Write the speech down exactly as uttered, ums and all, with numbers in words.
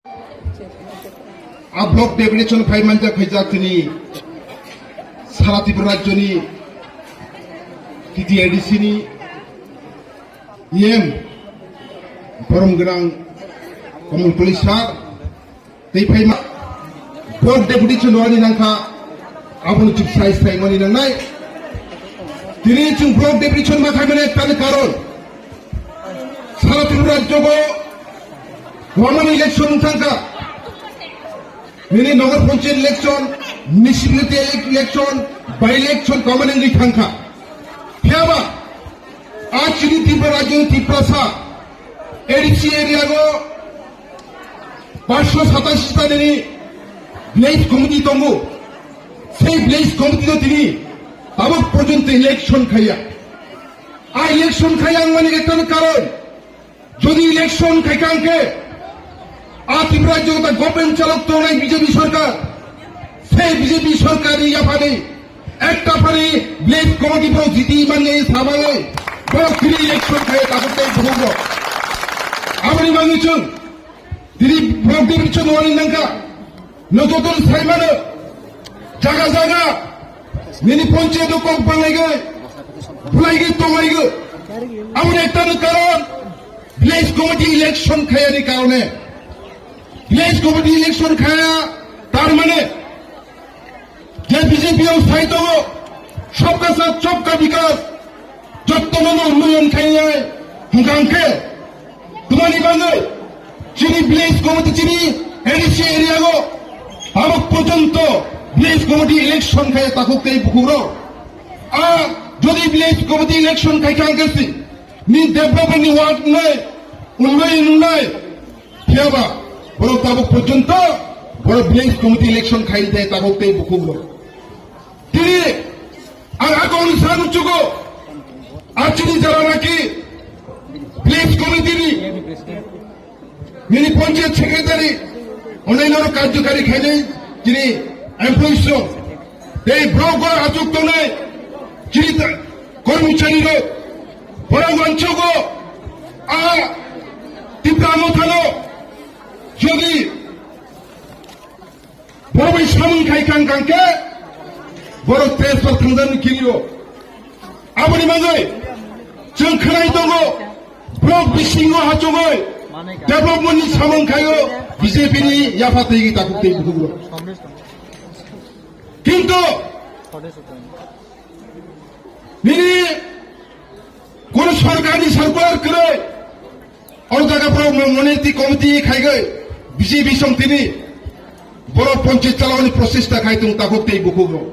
A block deputation phai manjak khaijak tini sara Tripura rajyoni T T A D C ni E M borom gwnang Kamal Pali sir tei phaima block deputation rwani nangkha, abono chuk sai sai mani nangnai. Tini chwng block deputation ma khaimani tani karon sara Tripura rajyogo kwbangma election wng thangkha. Nini Nagar Panchayat election, municipality ele-, election, by election kwbangma wngwi thangkha. Phiyaba a chini Tripura rajyoni Tiprasa A D C area go paanch sho satashi ta nini village committee tongo. Sei village committee no tini tabok porjonto election khaiya. A election khaiya wngmani ekta karon, jodi election khaikha hwnkhe, a Tripura rajyo ta government chalok tongnai B J P sarkar, sei B J P sarkar ni yaphani ekta phani village committee borok jiti manya sabai borok free election khai tabuk tei bukhuk rok. Aboni bagwi chwng tini block deputation wani nangkha. No joto sai mano, jaga jaga nini panchayat kok bangai gai, bulai gai, tongai gai. Aboni ekta no karon, village committee election khayani karone. Village committee election khaya, tar mane je B J P o sai tongo, sabka sath sabka vikas, jotto mano unnoyon khainai hwnkha hwnkhe, twmani bagwi chini village committee, chini A D C area o tabok porjonto village committee election khai takhuk tei bukhuk rok. A jodi village committee election khai kha hwnkhe si ni development ni ward nai, unnoyon nai, phiyaba borok tabok porjonto borok village committee election khai tei takhuk tei bukhuk rok. Tini ang akong ni sa muchugo, a chini jara naki village committee ni, nini panchayat secretary, onai noro karjokari khainai chini employees rok, tei borok go achuk tongnai chini ta-, kormochari rok, borok wanchugo a Tipra Motha no jodi Borok bai samung khai kang kang khe borok transfer thangjakni kirio. Aboni bagwi chwng khwnai tongo, borok bisingo hachogwi development ni samung khaio B J P ni yapha twi takhuk tei bukhuk rok. Kintu nini kono sorkar ni circular kwrwi. O jaga borok mo-, minority committee khaigwi B J P song tini borok panchayat chalokni prochesta khai tongo takhuk tei bukhuk rok.